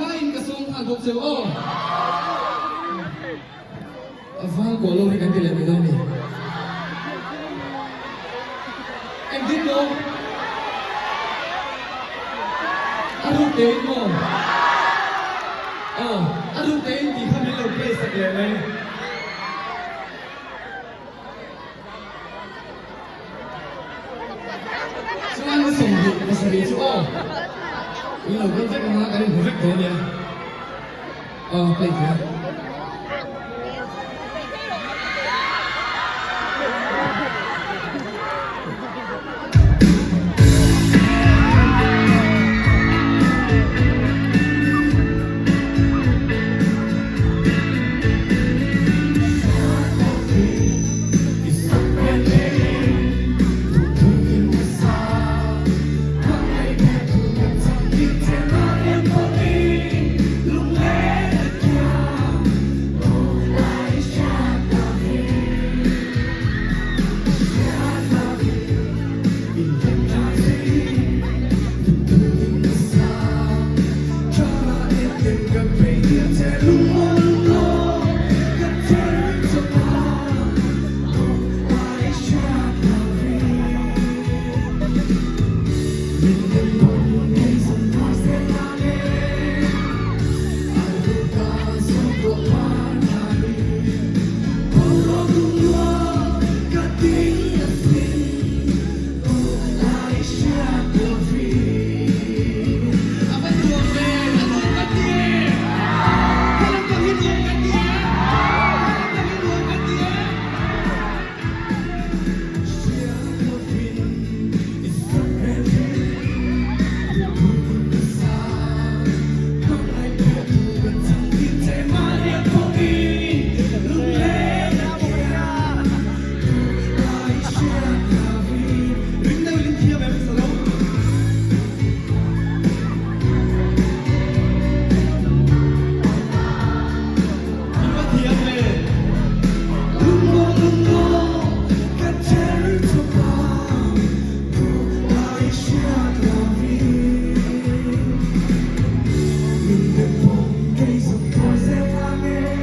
zavaiin ka sawm nghal bawk cheu aw. A vang kuah lo hi kan ti leh mai dawn ni. Engtin maw? A ruk tein maw? Aw, a ruk tein tih kha min lo play sak leh mai. Chuan 27 chu aw, in lo kal vek anga kan inhmu vek dawn nia. Aw, play thei a. A va nuam ve, a nuam ka ti e. Helam pang hi nuam ka ti e. Helam pang hi nuam ka ti e.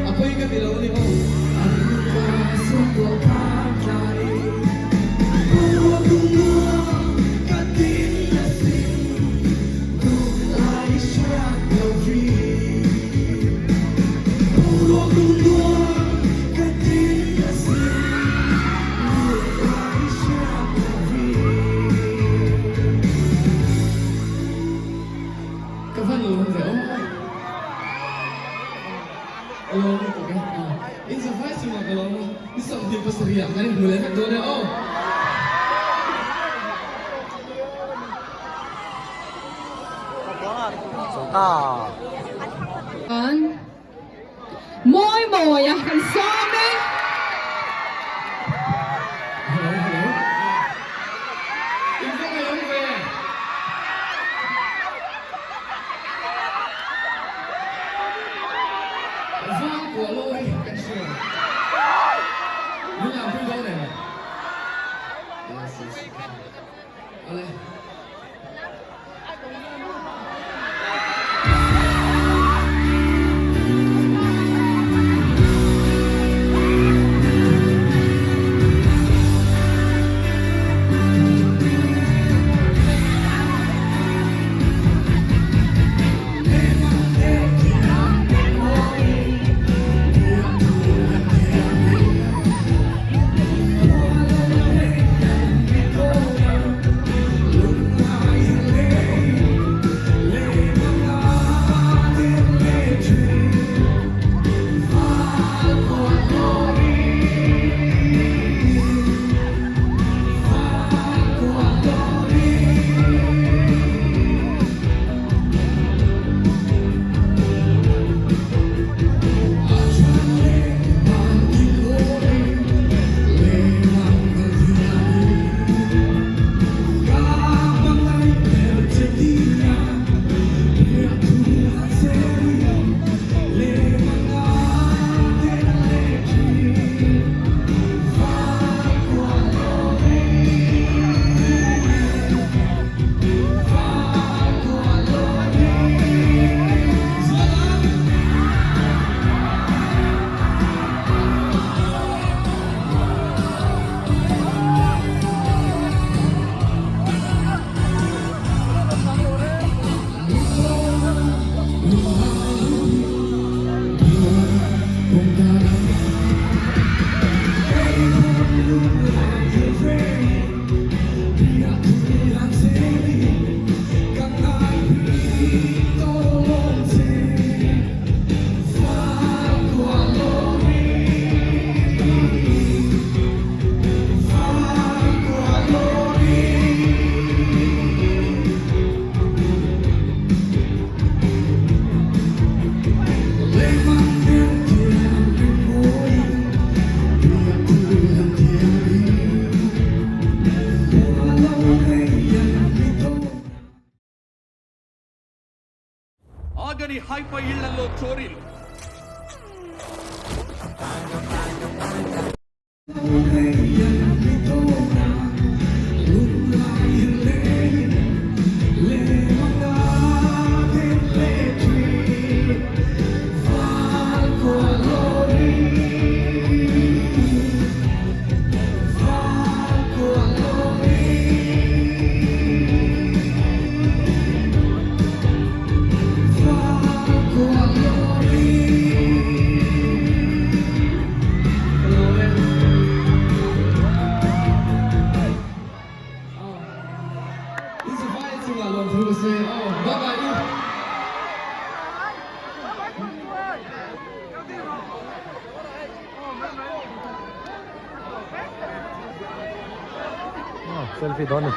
A pawi ka ti lo a ni aw. Ka van lawm ve aw. Ka lawm lutuk e. In zavai chungah ka lawm a. Ni 27 ah kan inhmu leh vek dawn e aw. An mawi mawi a kan sawm e. Hello hello. In va ngaih awm ve. Vang kuah lo hi kan hria. Min lam pui dawn em? Yes yes. Awle. ఆగని హైఫై ఇళ్లలో చోరీలు. I zavai chungah lawmthu ka si. Bye bye u. Selfie dawn ni.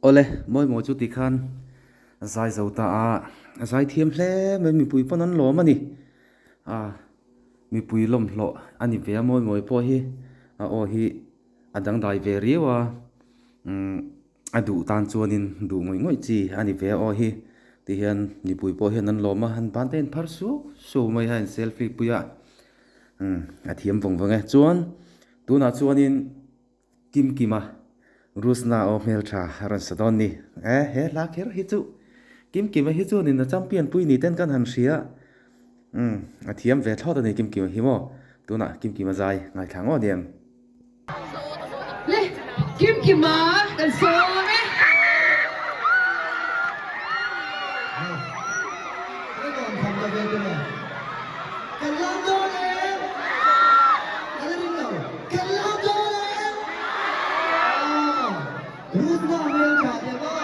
Awle, mawi mawi chu tikhan zai zo ta a, a zai thiam hle mai mipui pawn an lawm a ni. A mipui lawm hlawh a ni ve a mawi mawi pawh hi a aw hi a dangdai ve riau a, umm a duh tan chuanin duh ngawih ngawih chi a ni ve a aw hi tihian mipui pawh hian an lawm a, an ban te a inphar suau suau mai a in selfie pui a, umm a thiam vawng vawng e. Chuan tunah chuanin. Kim Kima, Rusna aw hmeltha a rawn sa dawn ni. E, he hla kher hi chu Kim Kima hi chuanin a champion pui ni ten kan han hria. Umm, a thiam ve thlawt a ni Kim Kima hi maw. Tunah Kim Kima zai ngaithla ngawt em? Le, Kim Kima kan sawm e. Kan lam dawn em? Ka la ring lo. Kan lam dawn em? Aw, Ruth hna hmel tha nia maw?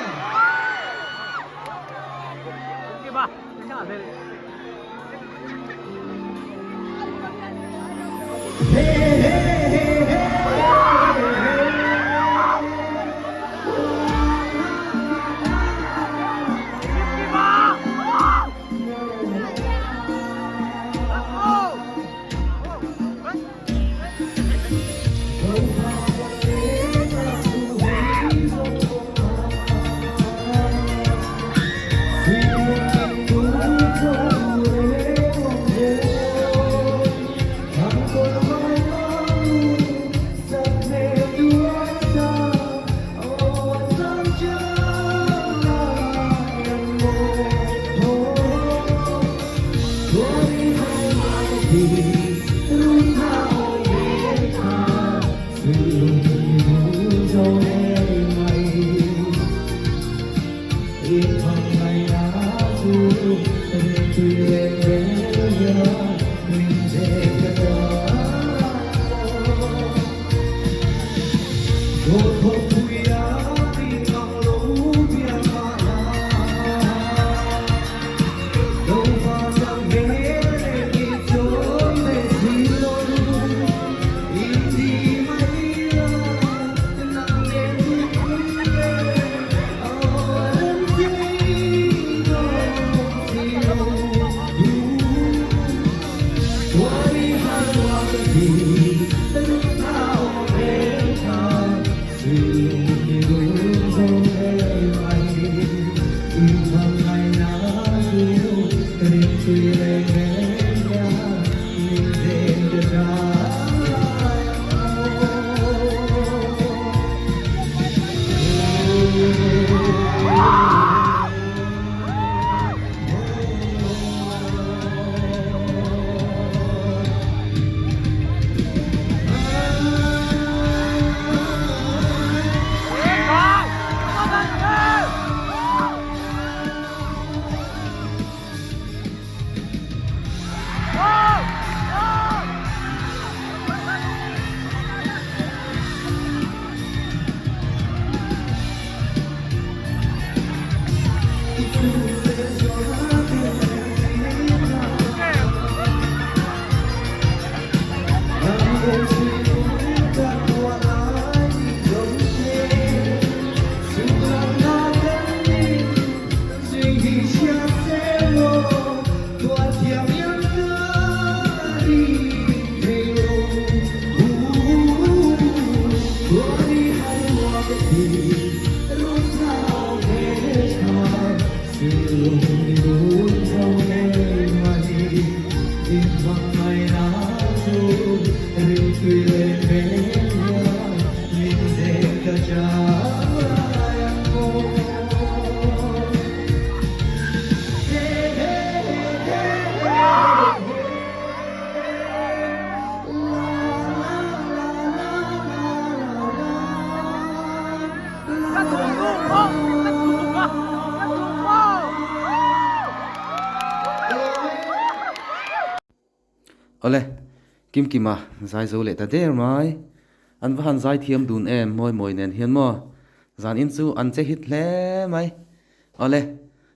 Awle, Kimkima zai zo leh ta der mai. An va han zai thiam dun em mawi mawi nen hian maw? Zan in chu an che hit hle mai. Awle,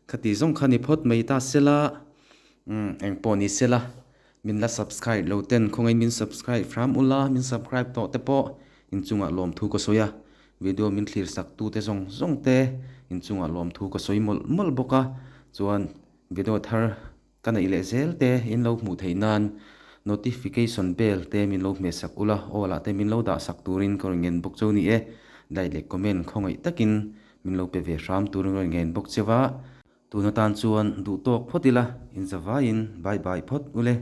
khati zawng kha ni phawt mai ta sela, umm engpawh ni sela, min la subscribe lo ten khawngaih min subscribe hram ula, min subscribe tawh te pawh inchungah lawmthu ka sawi a, video min thlir sak tu te zawng zawng te inchungah lawmthu ka sawi mawlh mawlh bawk a, chuan video thar Ka neih leh zel te in lo hmuh theih nan notification bell te min lo hmeh sak ula, aw lah te min lo dah sak turin ka rawn ngen bawk cheu ni e. Like leh comment khawngaih takin min lo pe ve hram turin ka rawn ngen bawk cheu a. Tun atan chuan duh tawk phawt ila, in zavaiin bye bye phawt ule.